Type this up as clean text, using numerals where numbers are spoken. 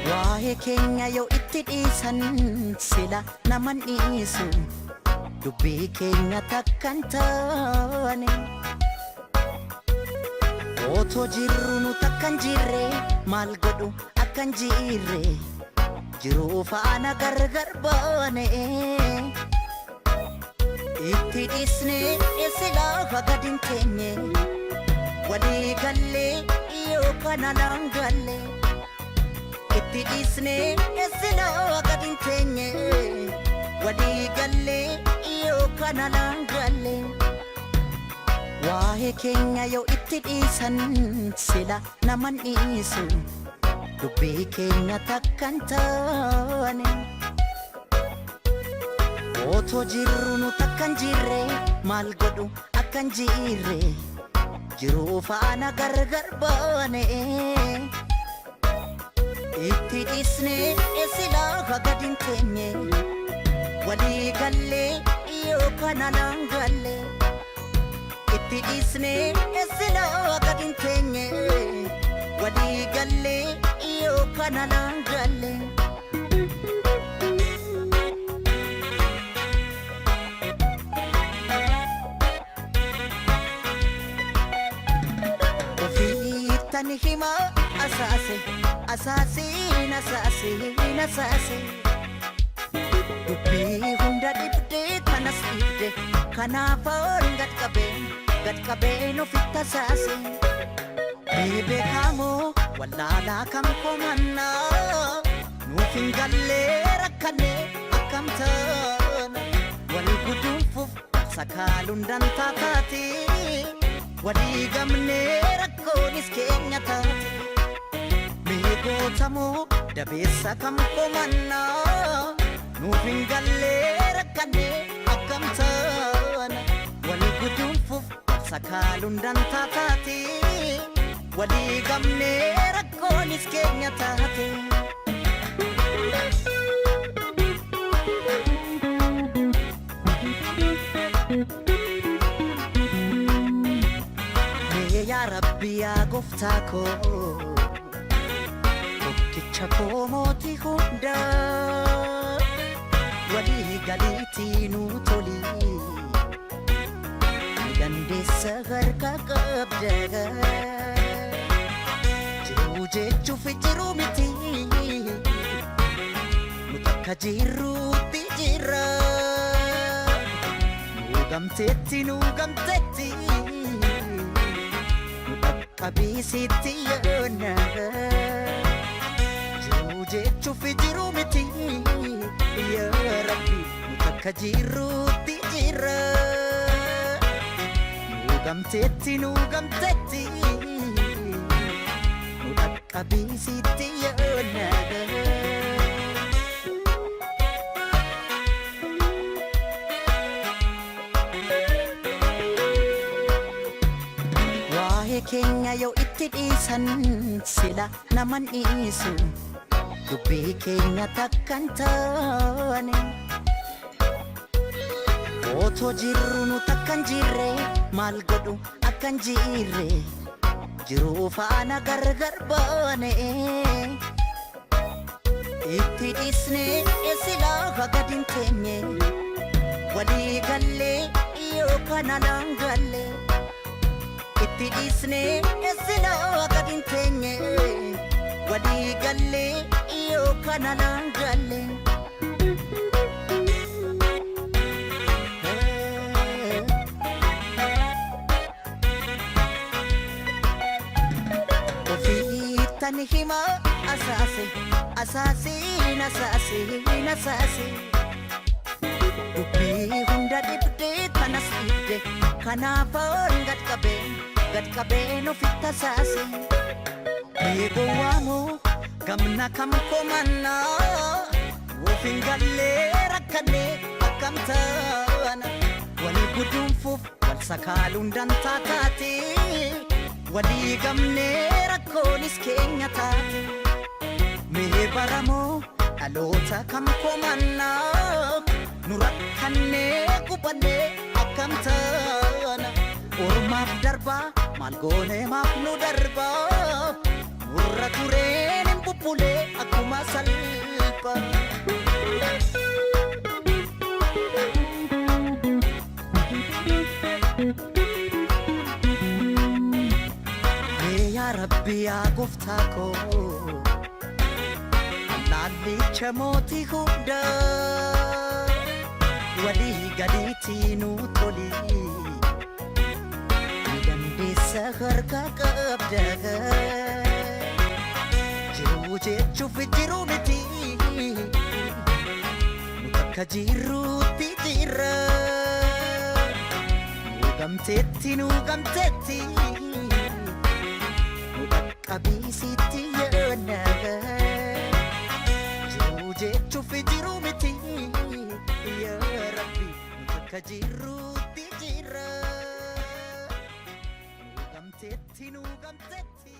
Waa'ee keenya yoo itti dhiisan sila naman dhiisu, dubbii keenya takkan taane. Otoo jirru nu takkan jirre, maal godhu akkan jirre, jiruu faana gargar baane. Itti dhiisne silaa gad hin teenye, walii gallee yookaan alaan galle. Itti dhiisne silaa gad hin teenye, walii gallee yookaan alaan galle. Waa'ee keenya yoo itti dhiisan sila naman dhiisu, dubbii keenya takkan taane. Otoo jirru nu takkan jirre, maal godhu akkan jirre, jiruu faana gargar baane. Itti dhiisne silaa gad hin teenye, walii gallee yookaan alaan galle. Itti dhiisne silaa gad hin teenye, walii gallee yookaan alaan galle. Ofiittan hima asaase, asaasiin asaasiin asaase. Dubbii hunda dhibdee kanas dhibde, kanaafan gad qabeen gad qabeen ofitti asaase. Ni beekamoo wallaalaa kam komannaa, nuuf hin gallee rakkanne akkam taana. Wal guduunfuuf sakaaluun dantaa taate, walii gamnee rakkoonis keenya taate. Mee gootamoo dabeessa kam komannaa, nuuf hin gallee rakkanne akkam taana. Wal guduunfuuf sakaaluun dantaa taate, walii gamnee rakkoonis keenya taate. Mee yaa Rabbi, yaa gooftaa koo, tokkicha koo, mootii hundaa, walii galiitii nuu toli, ni dandeessa, harka qabda. Jiruu jechuuf jiruu miti, nu takka jirruutti jirra. Nuu gamteetti, nuu gamteetti, nu dhaqqabiisitti yoona. Jiruu jechuuf jiruu miti, yaa Rabbi, nu takka jirruutti jirra. Nuu gamteetti, nuu gamteetti, nu dhaqqabiisitti yoona. Waa'ee keenya yoo itti dhiisan sila naman dhiisu, dubbii keenya takkan taane. Otoo jirru nu takkan jirre, maal godhu akkan jirre, jiruu faana gargar baane. Itti dhiisne silaa gad hin teenye, walii gallee yookaan alaan galle. Itti dhiisne silaa gad hin teenye, walii gallee yookaan alaan galle. Ofiittan hima asaase, asaasiin asaasiin asaase. Dubbii hunda dhibdee kanas dhibde, kanaafan gad qabeen gad qabeen ofitti asaase. Mee gowwaamoo gamna kam komannaa nuuf hin gallee rakkannee akkam taana wal guduunfuuf wal sakaaluun dantaa taate walii gamnee rakkoonis keenya taate. Mee baramoo dhaloota kam komannaa nu rakkannee gubannee akkam taana ormaaf darbaa maal goonee maaf nu darbaa nurra tureen hin bubbulee akkuma salphaa. Mee yaa Rabbi yaa gooftaa koo Allaallicha mootii hundaa walii gadiitii nu toli ni dandeessa harka qabda jiruu jechuuf jiruu miti nu bakka jirruutti jirra nu gamteetti nu gamteetti nu dhaqqabiisitti yaadna jiruu jechuuf jiruu miti yaa Rabbi nu bakka jirruutti jirra nu gamteetti nu gamteetti.